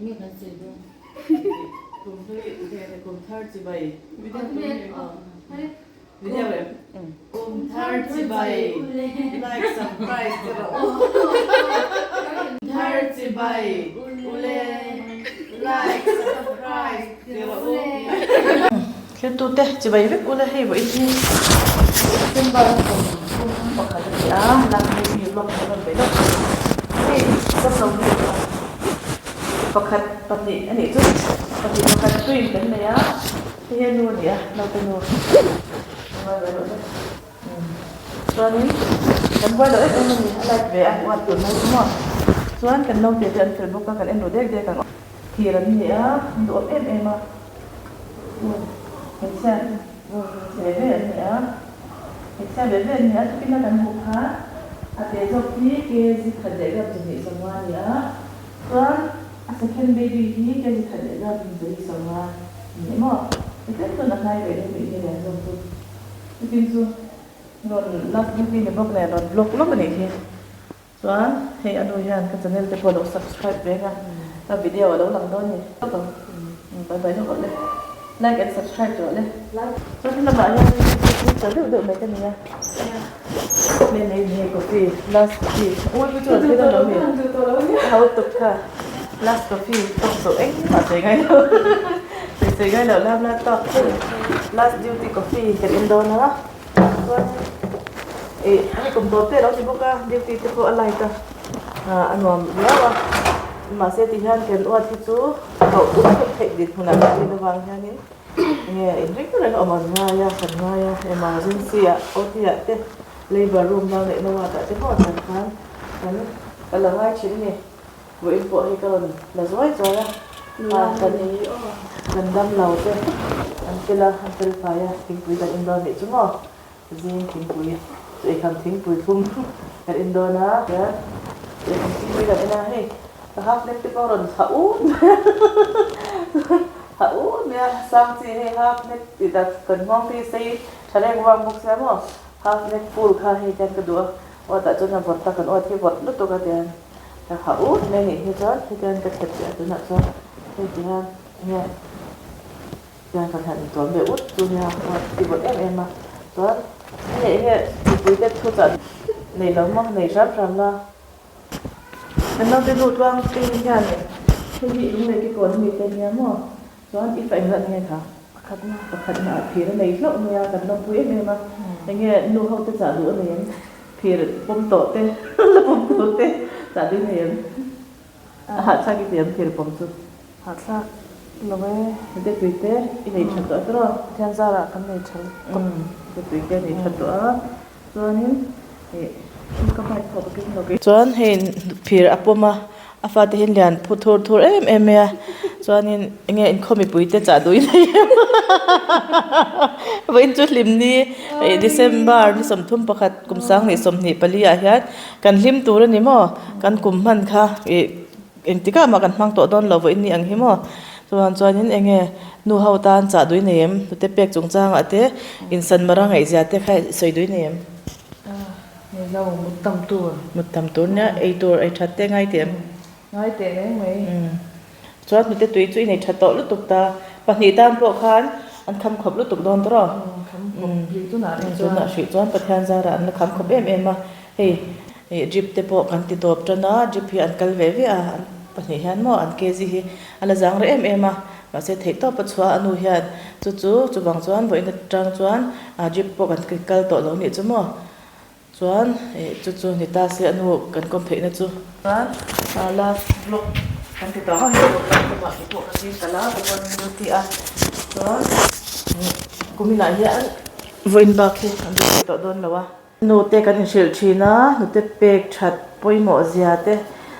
Enge kan sawi dawn? Kum hlui nge kum thar chibai video em? Kum thar chibai like subscribe te rawh u. Kum thar chibai ule like subscribe te rawh u. Thiltute chibai vek ula hei vawiin hi December kum pakhat a ni a, last baby vlog kan rawn bei lawk a ni. Hei damlo hi pakhat pahnih a nih chu pahnih pakhat twin kan nei a, hei hi a nu a ni a naute nu a ngai ve loh deuh chuanin kan buai loh em em a ni a light ve a uat tur mai chu maw chuan kan naute te an fel bawk a kan en ru dek dek ang thir an ni a an duhawm em em a. Hmeichhia ve ve an ni a, hmeichhia ve ve an ni a, chupin a kan hmuh khan a te zawk hi kg khat leh gram zahnih sawmnga a ni a, chuan a second baby hi kg khat leh gram zahnih sawmnga a ni maw? Hetiang chuan a hnai ve deuh nih hi a lian zawk chu, chupin chu rawn last duty ni bawk nen rawn vlog lawk a nih hi. Chuan hei a nu hian ka channel te pawh a lo subscribe veng a, ka video a lo lang dawn ni tawp ang. Bye bye lawk rawh le. Like and subscribe rawh le. Chuan he lamah hian hei tha deuh deuh mai ka nei a. Hei nei ni hei coffee last coffee ui chu an phei dawn lo mi. A ho tuk kha last coffee tawk zawh engmah sawi ngai lo. Sawi sawi ngai lo lam la tawk last duty coffee kan en dawn a. Chuan ih hei kum tawp te a lo ni bawk a duty te pawh a light a ah a nuam viau a mahse ti hian kan uat hi chu koh thut thut theih dinhmunah kan rin avang hianin enge inring reng awm an ngai a kan ngai a emergency ah OT ah te labour room nau neihna ward ah te pawh tan khan kan ka la ngai thin a ni. Vawiin pawh hi ka rawn la zuai zuai a, kan kan dam lo te an fel a, an fel fai a, thingpui kan in dawn nih chu maw, zing thingpui chu eikham thingpui thlum kan in dawn a, tihian eikham thingpui kan en a, hei ka half neck te pawh a rawn ha ut mai a, ha ut mai a, sang chi hei half neck tih tak kan nghawng te hi sei tha reng vang bawk sia maw, half neck full kha hei tihian ka duh a, awt ah chuan a vawt a kan awt hi vawt lutuk a tihian. Ka ha ut mai anih hi chuan hetiang ka thep leh a tunah chuan hei ti hian enge tiang kan han intuam ve ut chu nia a ti vawt em em a chuan hei enge mipui te thu chah nei lo maw nei hram hram la kan naute nu tluang te hian hei hi lunglei te kawn ami te nia maw chuan i fa engzat nge kha pakhatna pakhatna ah phir a nei hlauh mai a kan lawmpui em em a enge nu ho te chah duh a nei em. Phir pawm tawh te, la pawm tur te chah ding hei em? A hahthlak i ti em phir pawm chu? Hahthlak lo e. Hnute tui te i nei tha tawh tawh a? Pathian zarah kan nei tha lutuk. Hnute tui te a nei tha tawh a, chuanin ih ka bike pawh ka keng lo kei. Chuan hei phir a pawm a, A fate hi lian phu thur thur em em mai a, chuanin enge inkhawm mipui te chah duh in a em vawiin chu hlim ni ih December ni 31 kum 2024 ah hian kan hlim tur a ni maw kan kum hman kha ih engtik ah mah kan hmang tawh dawn lo vawiin ni ang hi maw chuan chuanin enge nu ho tan chah duh in a em hnute pek chungchang ah te insan mara ngaihzia te kha sawi duh in a em. Nei lo, mut tam tur. Mut tam tur nia, ei tur ei that te ngai teh em? Ngai teh reng mai. Umm. Chuan hnute tui chu i nei tha tawh lutuk ta. Pahnih tan pawh khan an kham khawp lutuk dawn tawh rawh. Umm, kham khawp hrih tunah rih chuan. Tunah hrih chuan Pathian zarah an la kham khawp em em a. Hei ih drip te pawh kan ti tawp tan a, drip hi an kal ve ve a, an pahnih hian maw an kg hi a la zang reh em em a. Mahse theihtawp a chhuah a nu hian chu chu chuvang chuan vawiin atang chuan drip pawh kan kal tawh lo nih chu maw. Chuan ih chu chu ni ta se a nu kan kawm theihna chu. Chuan last vlog kan ti tawh a hei vlog kan tumah tih pawh ka zing ta la ka pawn min ti a chuan kuminah hian vawiin bak hi an duh tawh dawn lo a. Nute kan inhrilh thin a hnute pek that pawimawh zia te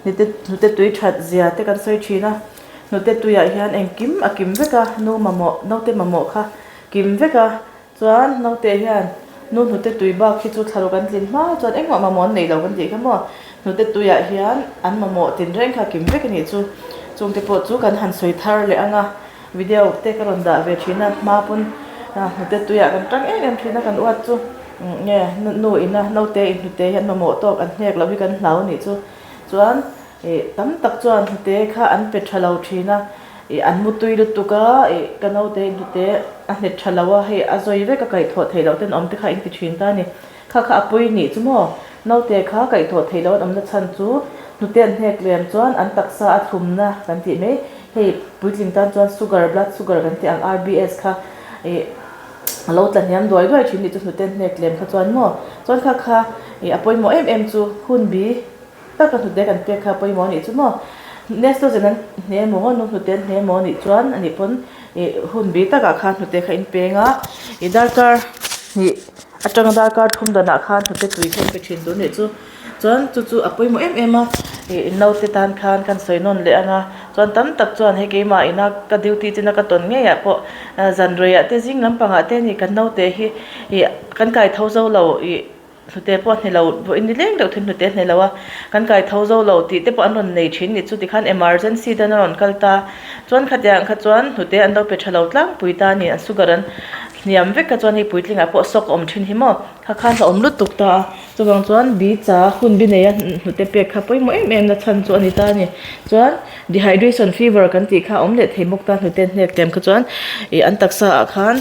hnute hnute tui that zia te kan sawi thin a hnute tuiah hian engkim a kim vek a nu mamawh naute mamawh kha kim vek a. Chuan naute hian nu hnute tui bak hi chu thlaruk an tlin hma chuan engmah mamawh an neih lo kan tih kha maw? Hnute tuiah hian an mamawh tinreng kha kim vek a nih chu. Chungte pawh chu kan han sawi thar leh ang a, video te ka rawn dah ve thin a, hma pawn hnute tuiah kan tang em em thin a kan uat chu nge nu ina naute in hnute hi an mamawh tawk an hnek loh hi kan hlau a nih chu. Chuan. Ih tam tak chuan hnute kha an pe tha lo thin a, ih an mutui lutuk a, ih ka naute in hnute a hnet tha lo a, hei a zawi vek a kaihthawh theih loh ten awm te kha in ti thin ta a ni. Kha kha a pui nih chu maw? Naute kha kaihthawh theih loh an awmna chhan chu hnute an hnek lem chuan an taksa a thlumna kan tih mai. Hei puitling tan chuan sugar, blood sugar kan tih ang RBS kha ih a lo tla hniam duai duai thin nih chu hnute an hnek lem kha chuan maw? Chuan kha kha ih a pawimawh em em chu hun bi taka hnute kan pek kha pawimawh anih chu maw? Nestrogen an hne maw nu hnute an hne maw anih chuan anih pawn ih hun bi takah khan hnute kha in peng a ih darkar hnih atanga darkar thum danah khan hnute tui kha in pe thin tur anih chu chuan chu chu a pawimawh em em a ih naute tan khan kan sawi nawn leh ang a chuan tam tak chuan hei keimah ina ka duty china ka tawn ngei ah pawh zan reiah te zing lampangah te ani kan naute hi ih kan kai tho zo lo ih. Hnute pawh a hne lo, vawiin ni leng deuh thil hnute a hne lo a, kan kai tho zo lo tih te pawh an rawn nei thin ni chu tikhan emergency ten a rawn kal ta. Chuan khatiang kha chuan hnute an lo pe tha lo tlangpui ta a ni, an sugar an hniam vek kha chuan hei puitlingah pawh shock a awm thin hi maw, kha khan a awm lutuk ta a, chuvang chuan bi cha hun bi neia hnute pek kha pawimawh em em na chhan chu a ni ta a ni. Chuan dehydration fever kan tih kha a awm leh thei bawk ta hnute hnek tlem kha chuan ih an taksa ah khan.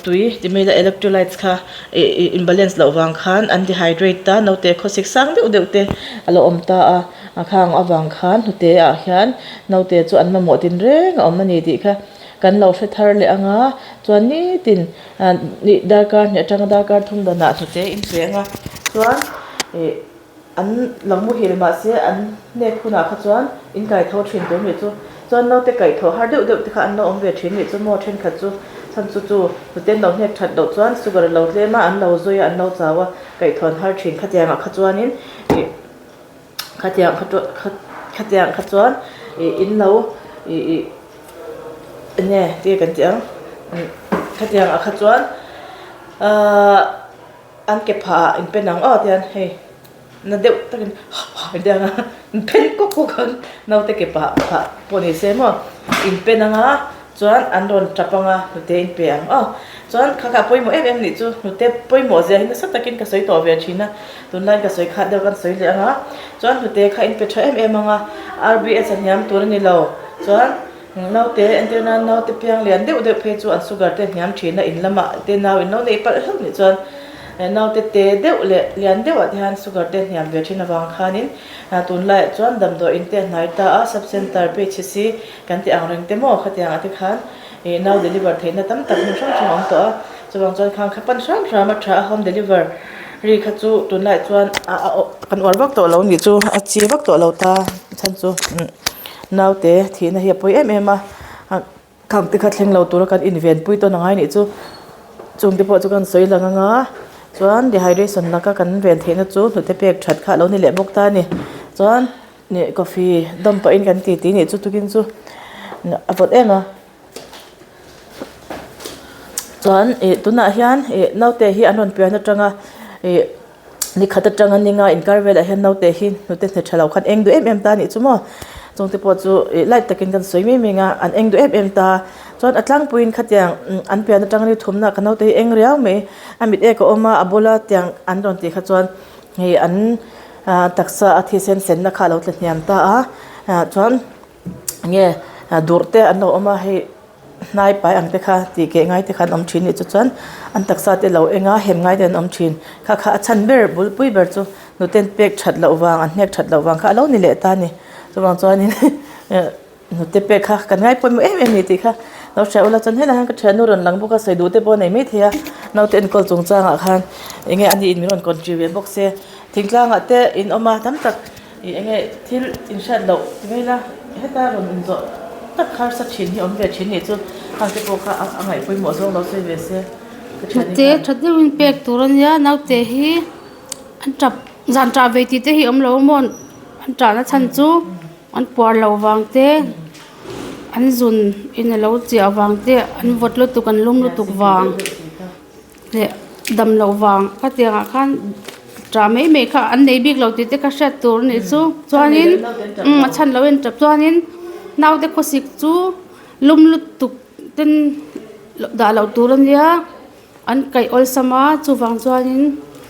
Tui ti mai la electrolytes kha ih imbalance loh vang khan an dehydrate ta naute khawsik sang deuh deuh te a lo awm ta a a khang avang khan hnute ah hian naute chu an mamawh tin reng a awm a ni tih kha kan lo hre thar leh ang a chuan nitin ih darkar hnih atanga darkar thum danah hnute in pe ang a chuan ih. An lo muhil mahse an hnek hunah kha chuan in kai tho thin tur nih chu. Chuan naute kaih thaw har deuh deuh te kha an lo awm ve thin nih chu maw thenkhat chu chhan chu chu hnute an lo hnek that loh chuan sugar a lo tlem a an lo zui a an lo chau a kaih thawn har thin khatiang ah kha chuanin ih khatiang kha khatiang kha chuan ih in lo ih ih enge tia kan tih ang khatiang ah kha chuan ahh. An ke phah ah in pen ang aw tihian hei na deuh takin hah hah in ti ang a in phen kawk kawk ang naute ke pah phah pawh ni se maw in pen ang a chuan an rawn tap ang a hnute in pe ang aw chuan kha kha pawimawh em em nih chu hnute pawimawh zia hi nasa takin ka sawi tawh ve thin a tunlaiin ka sawi khat deuh kan sawi leh ang a chuan hnute kha in pe tha em em ang a R B S a hniam tur a ni lo chuan. Naute entir nan naute piang lian deuh deuh phei chu an sugar te hniam thin a, in lamah te nau in lo neih palh hlauh nih chuan naute te deuh leh lian deuh ah te hian sugar te hniam ve thin avang khanin tunlaiah chuan damdawiin te a hnai ta a, sub center P H C kan tih ang reng te maw khatiang ah te khan ih nau deliver theihna tam tak hmun hrang hrang a awm tawh a, chuvang chuan khang kha pan hram hram a tha a home deliver ri kha chu tunlaiah chuan a kan uar vak tawh lo nih chu a chi vak tawh lo ta chhan chu. Naute thihna hi a pawi em em a, khang te kha thleng lo tura kan invenpui tawn angai nih chu chungte pawh chu kan sawi lang ang a chuan dehydration laka kan ven theihna chu hnute pek that kha a lo ni leh bawk ta a ni chuan ih coffee dawm pahin kan ti ti nih chu tukin chu a vawt em a chuan ih tunah hian ih naute hi an rawn pian atanga ih. Ni khat atanga ni nga inkar velah hian naute hi hnute hne tha lo khan eng duh em em ta anih chu maw chungte pawh chu ih light takin kan sawi mai mai ang a an eng duh em em ta chuan a tlangpuiin khatiang an pian atanga ni thumna ka naute hi eng riau mai a mit ek a awm a a bula tiang an rawn tih kha chuan hei an ah taksa a thisen senna kha a lo tla hniam ta a ah chuan enge durh te an lo awm a hei. Hnai pai ang te kha tih keh ngai te kha an awm thin nih chu chuan an taksa te lo eng a hem ngai te an awm thin. Kha kha a chhan ber bulpui ber chu hnute pek that loh vang an hnek that loh vang kha a lo ni leh ta a ni. Chuvang chuanin hnute pek kha kan ngai pawimawh em em ni tih kha lo hria ula chuan helaiah hian ka thiannu rawn lang bawk a sawi duh te pawh a nei maithei a naute enkawl chungchangah khan eng nge ani in min rawn kawn ve bawk se thingtlangah te in awm a tam tak. Ih enge thil inhriat loh ti mai la, heta rawn inzawh tak harsa thin hi awm ve thin nih chu hang te pawh kha a ngaih pawimawh zawng lo sawi ve se ka thian Naute tha deuhin pek tur a nia, naute hi an tap zan tah ve tih te hi awm lo a maw an tahna chhan chu an puar loh vang te an zun in a lo chiah vang te an vawt lutuk an lum lutuk vang. Leh dam loh vang ka tiangah khan tah mai mai kha an nei bik lo tih te kha hriat tur a nih chu chuanin umm a chhan loh a intap chuanin naute khawsik chu lum lutuk ten dah loh tur a nia an kaih awlsam a chuvang chuanin.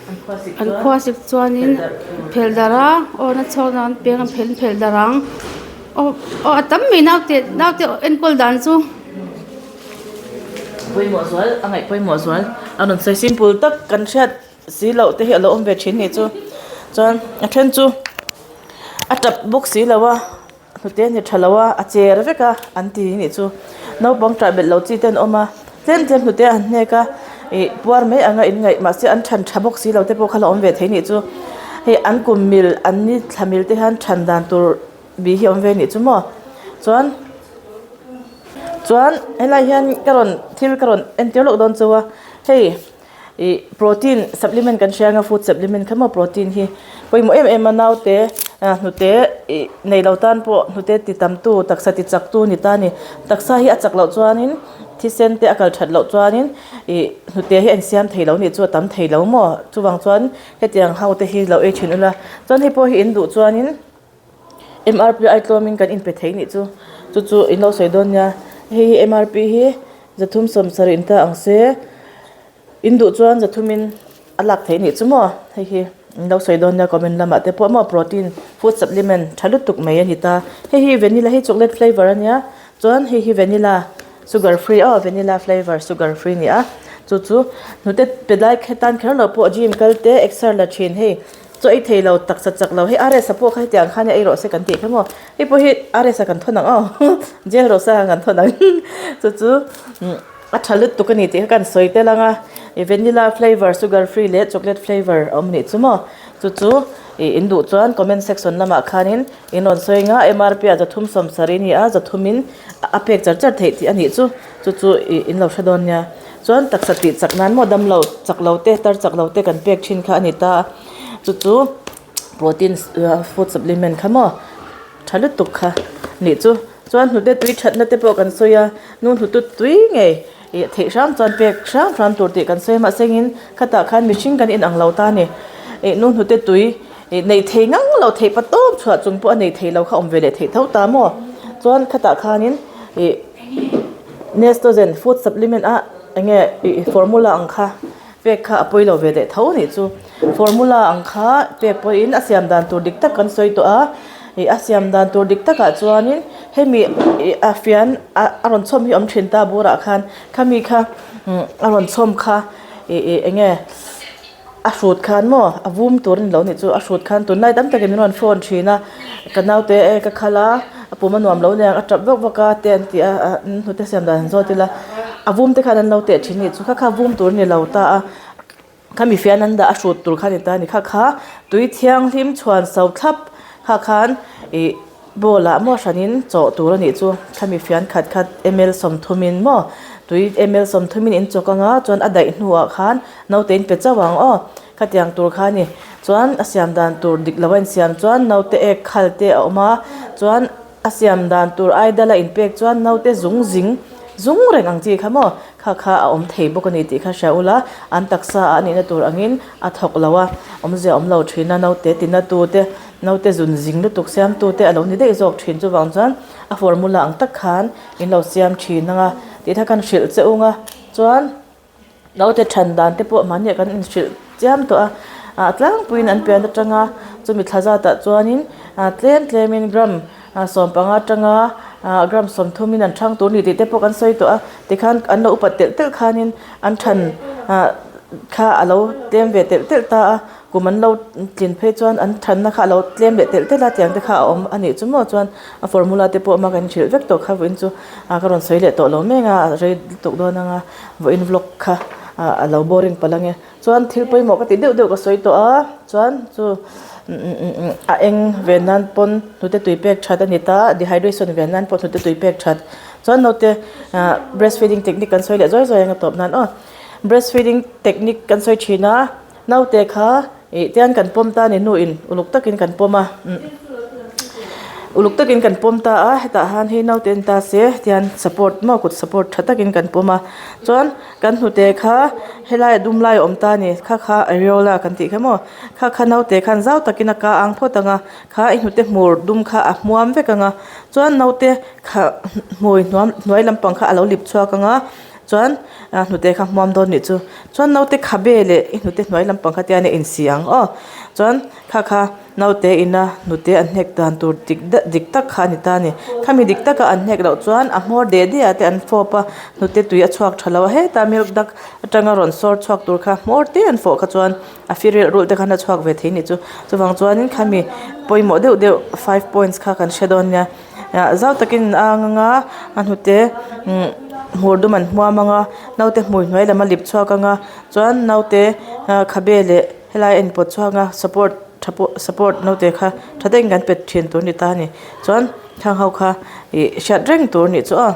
An khua sik chuanin phelh darh a aw na chhawkna an peng a phelh phelh darh ang aw aw a tam mai naute naute enkawl dan chu. Pawimawh zual a ngaih pawimawh zual a rawn sawi simple tak kan hriat si loh te hi a lo awm ve thin nih chu chuan a then chu a tap bawk si lo a. Hnute a ni tha lo a, a cher vek a an ti nih chu. Naupang ṭah belh lo chi te an awm a, tlem tlem hnute an hnek a, ih puar mai anga in ngaih mahse an ṭhan ṭha bawk si lo te pawh kha la awm ve thei nih chu. Hei an kum mil an ni thla mil te hian ṭhan dan tur bih hi a awm ve nih chu maw. Chuan chuan helai hian ka rawn thil ka rawn entir lawk dawn chu a, hei. Ih protein supplement kan hria anga food supplement kha maw protein hi pawimawh em em a naute ah hnute ih nei lo tan pawh hnute ti tam tu taksa ti chak tu ni ta a ni taksa hi a chak loh chuanin thisen te a kal that loh chuanin ih hnute hi a insiam thei lo a nih chu a tam thei lo maw chuvang chuan hetiang ho te hi lo ei thin ula chuan hei pawh hi in duh chuanin. M_R_P ai tlawmin kan inpe thei nih chu chu chu in lo sawi dawn nia hei hi M_R_P hi zathum sawm sarih in ta ang se in duh chuan zathumin a lak theih nih chu maw hei hi in lo sawi dawn nia comment lamah te pawh maw protein food supplement tha lutuk mai a ni ta hei hi vanilla hi chocolate flavour a nia chuan hei hi vanilla sugar free aw vanilla flavour sugar free a ni a chu chu hnute pe lai tan kher lo pawh gym kal te exer la thin hei. Chaw ei thei lo, taksa chak lo, hei RS a pawh kha hetiang khan ei rawh se kan tih kha maw? Hei pawh hi RS a kan thawn ang aw, jail rawh se a kan thawn ang chu chu a tha lutuk a ni tih kha kan sawi tel ang a, ih vanilla flavour sugar free leh chocolate flavour a awm anih chu maw? Chu chu ih in duh chuan comment section lamah khanin in rawn sawi ang a, MRP ah zathum sawmsarih a ni a, zathumin a pek char char theih tih a nih chu, chu chu ih in lo hre dawn nia. Chuan taksa tih chak nan maw damlo chak lo te tar chak lo te kan pek thin kha a ni ta a chu chu protein food supplement kha maw tha lutuk kha nih chu chuan hnute tui thatna te pawh kan sawi a nu hnute tui ngei ih theih hram chuan pek hram hram tur tih kan sawi a mahse engin khatah khan mihring kan inang lo ta a ni ih nu hnute tui ih neih thei ngang lo theih pa tawp chhuah chung pawh a nei thei lo kha awm ve leh theih tho ta maw chuan khatah khanin ih. Nestogen food supplement a enge ih formula ang kha pek kha a pawi lo ve leh tho anih chu formula ang kha pek pawhin a siam dan tur dik tak kan sawi tawh a ih a siam dan tur dik takah chuanin hemi ih a fian a a rawn chhawm hi a awm thin ta burah khan khami kha a rawn chhawm kha ih ih enge. A hrut khan maw a vum tur a ni lo nih chu a hrut khan tunlai tam takin min rawn phone thin a ka naute e ka khal a a pum a nuam lo aniang a tap vak vak a te an ti a ah hnute siam dan han zawt ila a vum te khan an lo teh thin a nih chu kha kha vum tur a ni lo ta a khami fian an dah a hrut tur kha a ni ta a ni kha kha tui thianghlim chhuan so thlap kha khan ih. Bowl ah maw hranin chawh tur a nih chu thlami fian khat khat ml sawmthumin maw tui ml sawmthumin in chawk anga chuan a daih hnuah khan naute in pe chauh ang aw khatiang tur kha a ni chuan a siam dan tur dik lo a insiam chuan naute ek khal te a awm a chuan a siam dan tur idol a inpek chuan naute zung zing zung reng ang chi kha maw kha kha a awm thei bawk a ni tih kha hria ula an taksa ah a nihna tur angin a thawk lo a awmzia a awm lo thin a naute tina tute. Naute zun zing lutuk siamtute a lo ni daih zawk thin chuvang chuan a formula ang tak khan in lo siam thin ang a tih kha kan hrilh che ung a chuan naute than dan te pawh mahni ah kan inhrilh chiam tawh a ah tlangpuiin an pian atanga chumi thla zatah chuanin ah tlem tlemin gram ah sawmpanga atanga ah gram sawmthumin an thang tur a ni tih te pawh kan sawi tawh a tikhan an lo upat telh telh khanin an than ah kha a lo tlem ve telh telh ta a. Kum an lo tlin phei chuan an thanna kha a lo tlem leh telh telh a tiang te kha a awm a nih chu maw chuan a formula te pawh a kan hrilh vek tawh kha vawiin chu ah ka rawn sawi leh tawh lo mek a a rei lutuk dawn ang a vawiin vlog kha ah a lo boring palh ang e chuan thil pawimawh ka tih deuh deuh ka sawi tawh a chuan chu a eng ve nan pawn hnute tui pek that a ni ta dehydration ve nan pawh hnute tui pek that chuan naute ah breastfeeding technique kan sawi leh zawi zawi ang a tawp nan aw breastfeeding technique kan sawi thin a. Naute kha ih tian kan pawm ta a ni hnuin uluk takin kan pawm a uluk takin kan pawm ta a hetah han hei naute en ta se tian support maw kut support tha takin kan pawm a chuan kan hnute kha helai a dum lai a awm ta a ni kha kha areola kan tih kha maw kha kha naute khan zau takin a ka ang phawt ang a kha i hnute hmur dum kha a hmuam vek ang a chuan naute kha hmui hnuai lampang kha a lo lip chhuak ang a. Chuan hnute kha hmuam dawn nih chu. Chuan naute khabe leh i hnute hnuai lampang kha tian a insi ang aw. Chuan kha kha naute ina hnute an hnek dan tur dik dik tak kha a ni ta a ni. Khami dik taka an hnek loh chuan a hmawr deh deh ah te an fawp a, hnute tui a chhuak tha lo a. Hetah milk duct atanga rawn sawr chhuak tur kha hmawr te an fawh kha chuan a fi rilh rulh te khan a chhuak ve thei a nih chu. Chuvang chuanin khami pawimawh deuh deuh five points kha kan hre dawn nia. Ah zau takin an ang anga a hnute umm hmur dum an hmuam anga naute hmui hnuai lam a lip chhuak anga chuan naute ah khabe leh helai a inpawt chhuak anga support tha pawh support naute kha tha takin kan pe thin tur a ni ta a ni chuan khang ho kha ih hriat reng tur a nih chu aw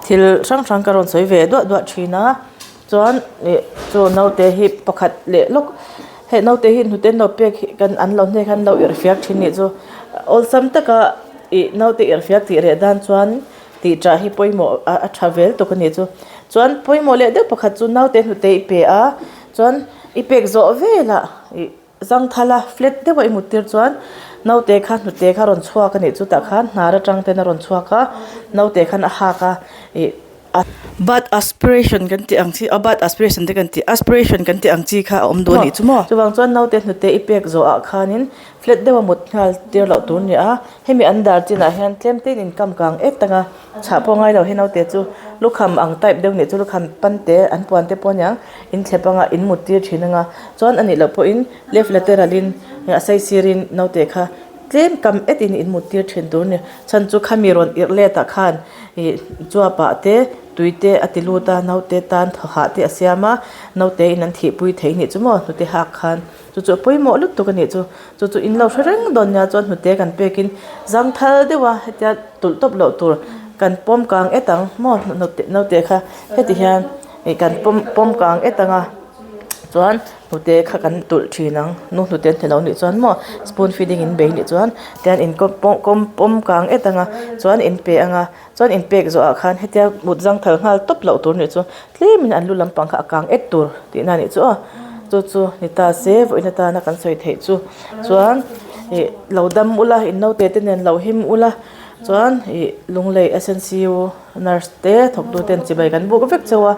thil hrang hrang ka rawn sawi ve duah duah thin a. Chuan ih chu naute hi pakhat leh lawk hei naute hi hnute an lo pek hi kan an lo hnek hian an lo irh fiak thin nih chu awlsam taka ih naute irh fiak tih reh dan chuan tih tah hi pawimawh a tha vel tawk a nih chu chuan pawimawh leh deuh pakhat chu naute hnute i pe a chuan i pek zawh velah ih. Zangthal a flat deuh a i mut tir chuan naute kha hnute kha a rawn chhuak a nih chu tah khan hnar atang ten a rawn chhuak a naute khan a hak a ih a But aspiration kan tih ang chi a but aspiration te kan tih aspiration kan tih ang chi kha a awm duh a nih chu maw. Chuvang chuan naute hnute i pek zawh ah khanin flat deuh a mut nghal tir loh tur a ni a hemi an dar chinah hian tlem te in inkam kang et ang a. Chhah pawh ngai lo hi naute chu lukham ang type deuh nih chu lukham pan te an puan te pawh aniang in thlep anga in mut tir thin anga chuan a nih loh pawhin left lateral in a sei sir in naute kha tlem kam et in in mut tir thin tur a ni chhan chu khami rawn irh let ah khan ih chuap ah te tui te a ti lut a naute tan thaw hah te a siam a naute in an thih pui thei nih chu maw hnute hak khan. Chu chu a pawimawh lutuk a nih chu. Chu chu in lo hre reng dawn nia chuan hnute kan pekin zangthal deuh a hetia tulh tawp loh tur kan pawm kang et ang maw naute naute kha heti hian ih kan pawm pawm kang et ang a chuan hnute kha kan tulh thin ang nu hnute an hne lo nih chuan maw spoon feeding in bei nih chuan tian in kawm pawm kang et ang a chuan in pe ang a chuan in pek zawhah khan hetia mut zangthal nghal tawp loh tur nih chu tlemin an lu lampang kha a kang et tur tihna a nih chu aw chu chu ni ta se vawiin atana kan sawi theih chu chuan ih lo dam ula in naute te nen lo him ula chuan ih lunglei S N C U nurse te thawktu ten chibai kan buk vek chauh a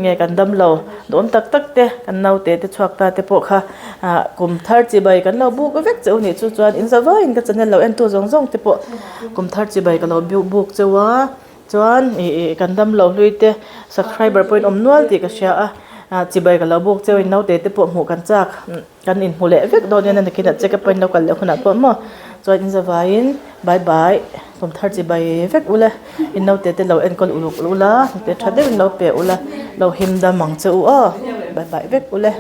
nge kan dam lo duhawm tak tak te kan naute te chhuak ta te pawh kha ah kum thar chibai kan lo buk vek chauh a nih chu chuan in za vaiin ka channel lo entu zawng zawng te pawh kum thar chibai ka lo buk chauh a. Chuan ih ih kan damlo hlui te subscriber pawhin awm nual tih ka hria a ah chibai ka lo buk cheu in naute te pawh hmuh kan chak kan inhmu leh vek dawn nia nakinah check up pawhin lo kal leh hunah pawh maw chuan in zavaiin bye bye kum thar chibai vek ula in naute te lo enkawl uluk ula hnute tha deuhin lo pe ula lo him dam ang che u aw bye bye vek ule.